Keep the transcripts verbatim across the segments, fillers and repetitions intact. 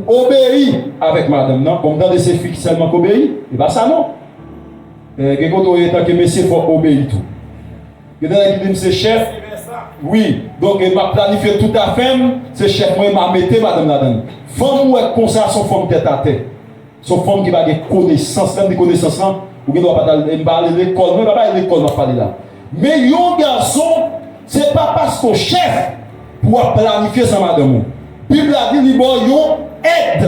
Obeyi avèk madanm nan. Bon, m tande se fi sèlman k obeyi. E pa sa non. Eh, gen kote w ye tanke mesye, fò w obeyi tou. Gen de nèg ki di m se chèf. Wi. Donk, eh, m ap planifye tout afè m. Se chèf mwen, m a mete madanm ladan l. Fanm ou wè konsa, se yon fanm tèt atè. Se yon fanm ki pa gen konesans. Lè m di konesans lan, ou gen dwa pa t al, m pa ale lekòl. Mwen, pa bay lekòl m ap pale la. Men yon gason, se pa paske w chèf pou w ap planifye sa madanm ou. Bib la di li ba w yon èd.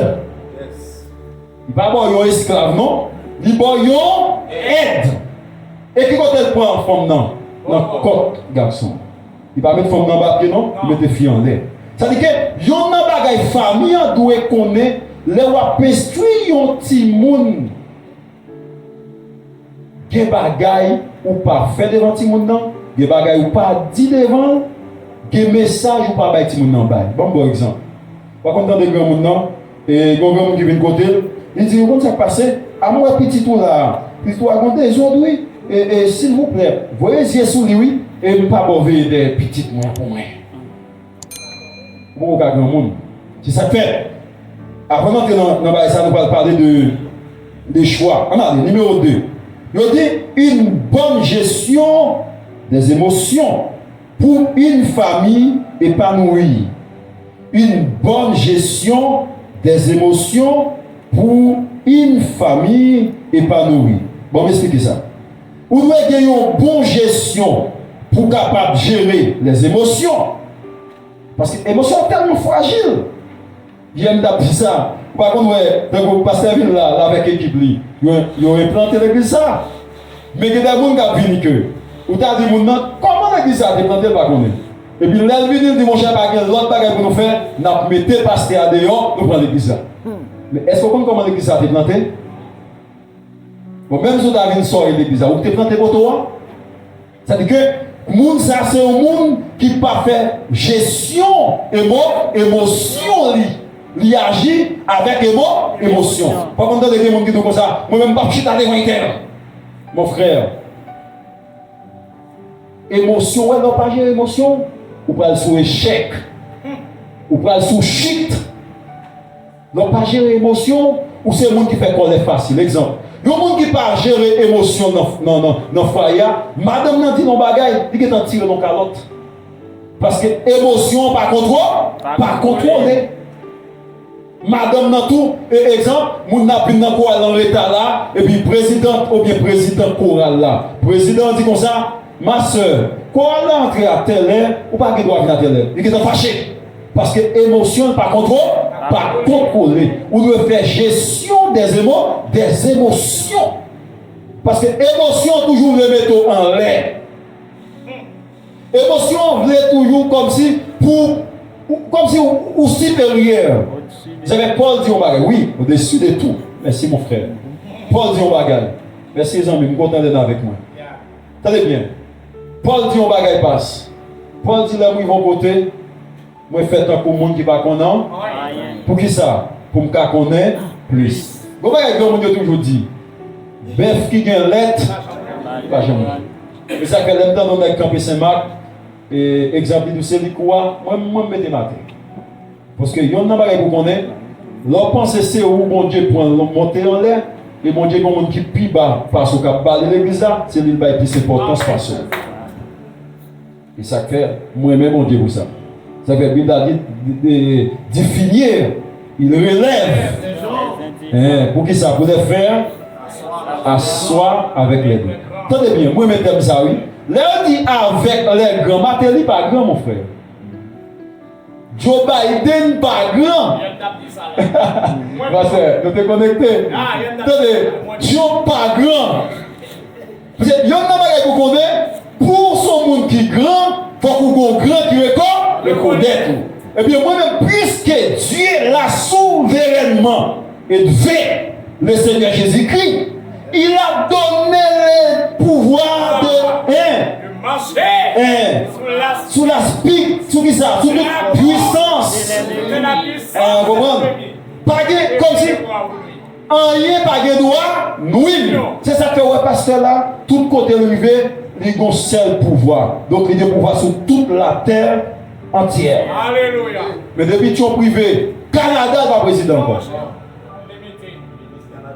Li pa ba w yon esklav, non. Li ba w yon èd. E ki kote l pran fanm nan? Nan kòt gason. Li pa met fanm nan anba pye, non. Li mete fi anlè. Sa di ke yonn nan bagay fanmi an dwe konnen lè w ap enstwi yon timoun, gen bagay ou pa fè devan timoun nan, gen bagay ou pa di devan l, gen mesaj ou pa bay timoun nan bay. Ban m ba w egzanp. W a konn tande granmoun nan, e, gen yon granmoun ki vin kote l, li di, ou konn sa k pase? A m wè pitit ou la, pitit ou a gon dezòd wi, e, e, silvouplè, voye zye sou li wi, e m pa ba w veye dèyè pitit mwen pou mwen. Ou poko ka granmoun. Se sa k fèt. Avan n antre nan, nan bagay sa, nou pral pale de, de chwa. Ann ale, nimewo de. Yo di, une bonne gestion des émotions pour une famille épanouie. Une bonne gestion des émotions pour une famille épanouie. Bon, m esplike sa. Ou dwe gen yon bon jesyon pou w kapab jere lèzemosyon. Paske emosyon tèlman frajil. Yè m t ap di sa. Ou pa konn wè, tankou pastè Villa la avèk ekip li, yo, yo enplante legliz sa. Men gen de moun k ap vini ke ou ta di moun nan, kòman legliz sa te plante, l pa konnen. Epi lè l vini, l di, monchè, pa gen lòt bagay pou nou fè, n ap mete pastè a deyò, nou pran legliz la. Men èske w konn kòman legliz sa te plante? Bon, menm si w ta vin sòre legliz la, ou te plante poto a? Sa di ke moun sa se yon moun ki pa fè jesyon emo, emosyon li. Li aji avèk emo, emosyon. Pafwa m tande gen moun ki di w konsa, mwen menm m p ap chita devan entèl. Mon frè, emosyon, wè, lè w pa jere emosyon w, ou pral sou echèk. Ou pral sou chit. Lè w pa jere emosyon w, ou se moun ki fè kòlè fasil. Egzanp, yon moun ki pa jere emosyon l nan, nan, nan, nan fwaye a, madanm nan di l yon bagay, li gentan tire l yon kalòt. Paske emosyon an pa kontwo, pa kontwole. Madanm nan tou, e, egzanp, moun nan ap vin nan koral an reta la, epi prezidant oubyen prezidan koral la. Prezidan an di konsa, ma sè, koral la antre a tèlè, ou pa gen dwa vin a tèlè. Li gentan fache. Paske emosyon l pa kontwo, pa kontwole. Ou dwe fè jesyon dèz emo, dèz emosyon. Paske emosyon toujou vle mete w anlè. Emosyon an vle toujou kòmsi pou, ou, kòmsi ou, ou siperyè. Zafè Pòl di yon bagay, wi, au-dessus de tout. Mèsi, mon frè. Pòl di yon bagay. Mèsi, zanmi, m kontan lè n avèk mwen. Tande byen. Pòl di yon bagay pas. Pòl di, lè m rive yon kote, mwen fè tankou moun ki pa konn anyen. Poukisa? Pou m ka konnen plis. Gon bagay granmoun yo toujou di, bèf ki gen lèt pa janm ri. E sa k fè lè m tande yon nèg kanpe Senmak, e, egzanp, li di w se li kou a, mwen, mwen m mete m atè. Paske yonn nan bagay pou konnen, lè w panse se ou Bondye pran l monte anlè, e Bondye gen yon moun ki pi ba pase w k ap bale legliz la, se li l bay plis enpòtans pase w. E sa k fè mwen renmen Bondye pou sa. Sa k fè Bib la di, di, di, di finir, il relève. Hein, poukisa? Pour les faire asseoir avec les grands. Tande byen, mwen renmen tèm sa wi. Lè yo di avec les grands, Martelly pa gran, mon frè. Joe Biden pa gran. Pastè, nou te konekte. Tande, Joe pa gran. Paske yonn nan bagay pou konnen, pou w se yon moun ki gran, fòk ou gon gran ki reko, rekonèt ou. Ebyen, mwen menm, puisque Dieu l'a souverainement élevé le Seigneur Jésus-Christ, il a donné le pouvoir de, hein, hein, sou la spi-, sou ki sa? Sou tout pwisans. Ou konprann? Pa gen, kòmsi, anyen pa gen dwa nwi m. Se sa k fè w wè pastè la, tout kote l rive, li gon sèl pouvwa. Donk, li gen pouvwa sou tout latè antyè. Alelouya. Men depi Trump rive, Kanada, l pa prezidan ankò.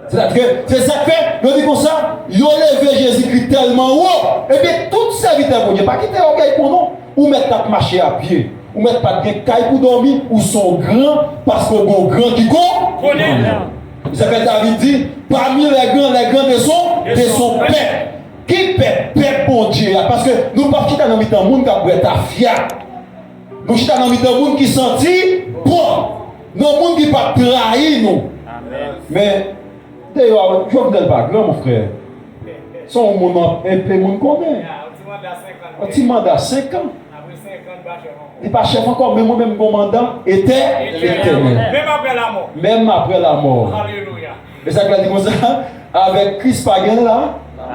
Sètadi ke, se sa k fè, yo di konsa, yo leve Jezikri tèlman wo. Ebyen, tout sèvitè Bondye, pa kite ògèy pran non. Ou mèt t ap mache a pye. Ou mèt pa t gen kay pou dòmi. Ou se yon gran, paske w gen yon gran ki ko-, konnen. Se sa k fè David di, parmi les grands, les grands de son, de son peuple. Ki pèp? Pèp Bondye a. Paske nou p ap chita nan mitan moun k ap bwè tafya. Nou chita nan mitan moun ki santi bon. Nan moun ki p ap trayi nou. Men, deyò a, Jovenel pa gran, mon frè. Se yon moun, enpe moun konnen. Yon ti manda senk an. Li pa chèf ankò, men mwen menm, m gon manda etè-, etènèl. Menm apre lanmò. Menm apre lanmò. Alelouya. E sa k la di konsa, avèk Kris pa gen la,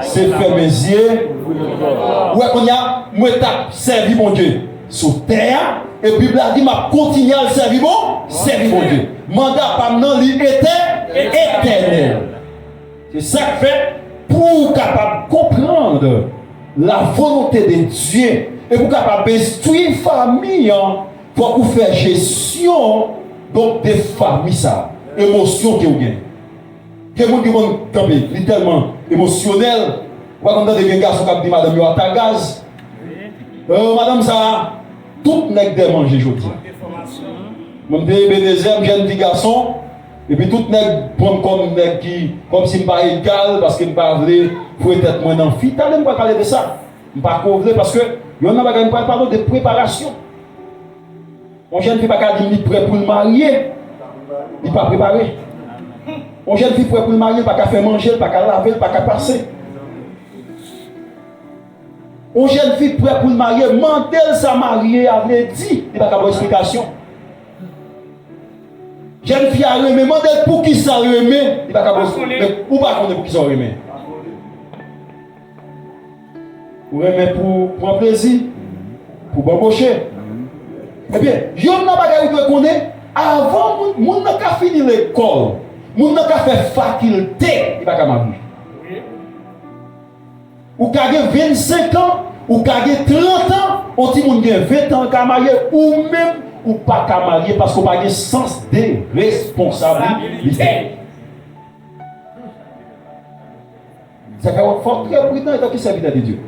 se fèmen zye. Ou wè kounye a, mwen t ap sèvi Bondye sou tè a, e Bib la di m ap kontinye al sèvi Bon, sèvi Bondye. Manda pa m nan li etè-, etènèl. Se sa k fè, pou w kapab konprann la volonté de Dieu, e pou w kapab enstwi fanmi an, fòk ou fè jesyon, donk, de fanmi sa, emosyon ke w gen. Gen moun ki konn kanpe, li tèlman emosyonèl, ou pa konn tande gen gason k ap di madanm yo ata gaz. Euh, madanm sa, tout nèg dè manje jodi a. Mwen m te Ebenezè, m jèn ti gason, epi tout nèg pran m kòm nèg ki, kòmsi m pa egal, paske m pa vle foure tèt mwen nan fi. Talè m pral pale de sa. M pa ko vle, paske yonn nan bagay m pral pale w de preparasyon. Yon jèn fi pa ka di m li prè pou l marye, li pa prepare. Yon jèn fi prè pou l marye, li pa ka fè manje, li pa ka lave, li pa ka pase. Yon jèn fi prè pou l marye, mande l sa marye a vle di, li pa ka ba w esplikasyon. Jèn fi a renmen, mande l poukisa l renmen, li pa ka ba w, men ou pa konnen poukisa w renmen. Ou renmen pou pran plezi, pou banboche. Ebyen, yonn nan bagay ou dwe konnen, avan moun, moun nan ka fini lekòl, moun nan ka fè fakilte, li pa ka marye. Ou ka gen vennsenk an, ou ka gen trant an, yon timoun gen ven tan ka marye, ou menm, ou pa ka marye paske w pa gen sans de responsabilite. Sa fè w fò trè pridan antanke sèvitè de Dye.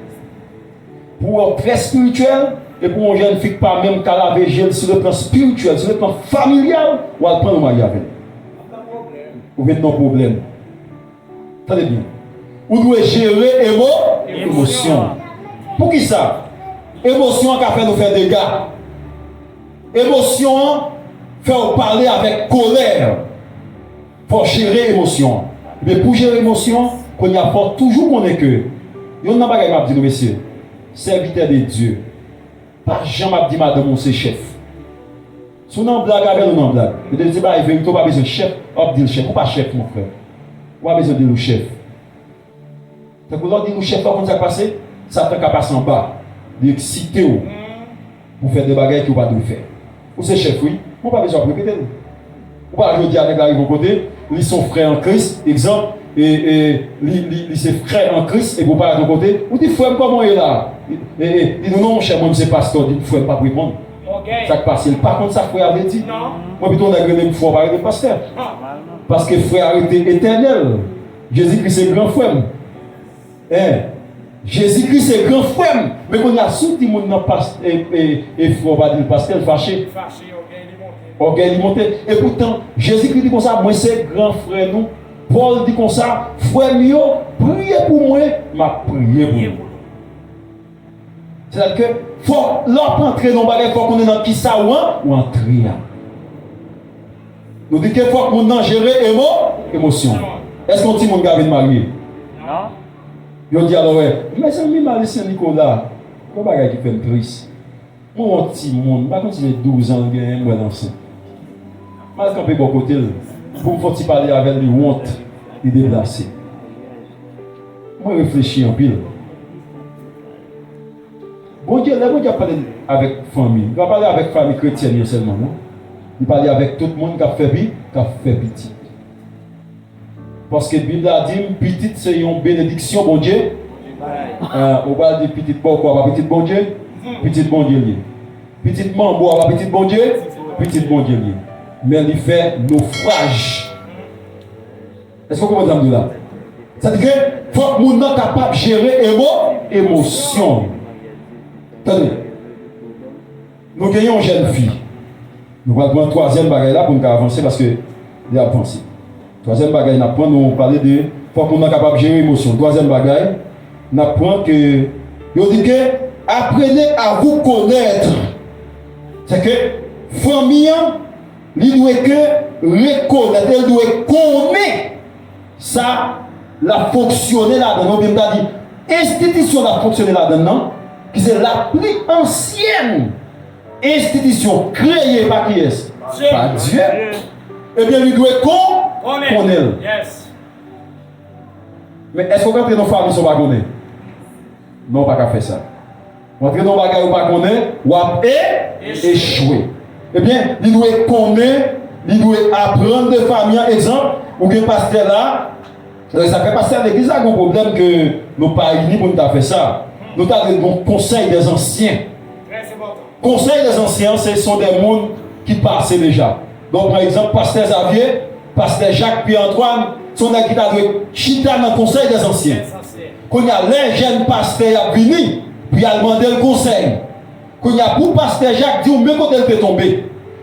Pou w trè espirityèl, e pou yon jèn fi k pa menm ka lave je l sou le plan espirityèl, sou le plan familyal, w al pran l, w marye avè l. Ou vin nan pwoblèm. Tande byen. Ou dwe jere emo-, emosyon. Poukisa? Emosyon an ka fè nou fè dega. Emosyon an fè w pale avèk kolè. Fò w jere emosyon an. Ebyen, pou jere emosyon an, kounye a fò w toujou konnen ke, yonn nan bagay m ap di nou, mesye, sèvitè de Dye, pa janm ap di madanm ou se chèf. Si w nan blag avè l, ou nan blag. Yo te di bay verite, ou pa bezwen chèf, w ap di l chèf. Ou pa chèf, mon frè. Ou pa bezwen di l ou chèf. Tankou lè w di nou chèf la, ou konn sa k pase? Satan ka pase anba. Li eksite w pou w fè de bagay ke w pa dwe fè. Ou se chèf, wi. Ou pa bezwen ap repete l. Ou pa jodi a nèg la rive yon kote, li se yon frè an Kris, egzanp, e, e, li, li, li se frè an Kris, epi ou parèt yon kote, ou di, "Frè m, kòman w ye la?" E, e, li di, "Non, monchè, mwen, m se pastè." Ou di, "Frè m p ap reponn." Sa k pase? Li pa konn sa frè a vle di. Mwen pito nèg rele m frè, pa rele m pastè. Paske frè a rete etènèl. Jezikri se gran frè m. Hein? Jezikri se gran frè m. Men kounye a, si w di moun nan pas-, e, e, e frè w pa di l pastè, l fache. Ògèy li monte. Epoutan, Jezikri di konsa, "Mwen se gran frè nou." Pòl di konsa, "Frè m yo, priye pou mwen, m ap priye pou nou." Sètadi ke fòk, lè w ap antre nan yon bagay, fòk ou konnen nan kisa ou an-, ou antre a. Nou di ke fòk moun nan jere emo-, emosyon. Èske yon timoun ka vin marye? Non. Yo di alò, wè, mezanmi, Malicien Nicolas, yon bagay ki fè m tris. Mwen wè yon timoun, m pa konn si se douz an l genyen, m wè l ansent. M al kanpe bò kote l, pou m fè yon ti pale avè l, li wont, li deplase. Mwen reflechi anpil. Bondye, lè Bondye ap pale avèk fanmi, li pa pale avèk fanmi kretyèn yo sèlman, non. Li pale avèk tout moun k ap fè pi-, k ap fè pitit. Paske Bib la di m, pitit se yon benediksyon Bondye. Ah, ou pral di pitit bòkò a pa pitit Bondye? Pitit Bondye l ye. Pitit manbo a pa pitit Bondye? Pitit Bondye l ye. men li fè nofraj. Èske w konprann sa m di w la? Sa di ke fòk moun nan kapab jere emo, emosyon. Tande, nou gen yon jèn fi. Nou pral pran twazyèm bagay la pou n ka avanse paske li ap avanse. Twazyèm bagay n ap pran, nou pale de fòk moun nan kapab jere emosyon. Twazyèm bagay, n ap pran ke yo di ke apprenez à vous connaître. Se ke fanmi an, li dwe ke rekonèt, e l dwe konnen sa l ap fonksyone ladan l, oubyen m ta di enstitisyon l ap fonksyone ladan l nan, ki se la pli ansyèn enstitisyon kreye pa kiyès? Pa Dye. Ebyen, li dwe kon, konnen l. Men èske w ka antre nan fanmi san w pa konnen? Non, w pa ka fè sa. W antre nan bagay ou pa konnen, w ap e, echwe. Ebyen, li dwe konnen, li dwe aprann de fanmi an. Egzanp, ou gen pastè la, sa fè pastè legliz la gen yon pwoblèm ke nou pa ini pou n ta fè sa. Nou ta dwe gen yon konsèy dèzansyen. Konsèy dèzansyen, se son de moun ki pase deja. Donk, pran egzanp, pastè Xavier, pastè Jacques, Pierre Antoine, se yon nèg ki ta dwe chita nan konsèy dèzansyen. Kounye a, lè jèn pastè y ap vini pou y al mande l konsèy. Kounye a, pou pastè Jacques di w men kote l te tonbe,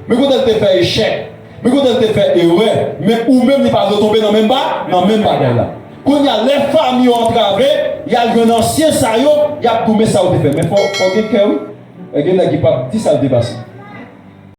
men kote l te fè echèk, men kote l te fè erè, men ou menm li pa dwe tonbe nan menm ba, nan menm bagay la. Kounye a, lè fanmi yo antrave, y al jwenn ansyen sa yo, y ap di w men sa yo te fè. Men fò, fò gen kè wi. E gen nèg ki p ap di sa l te pase.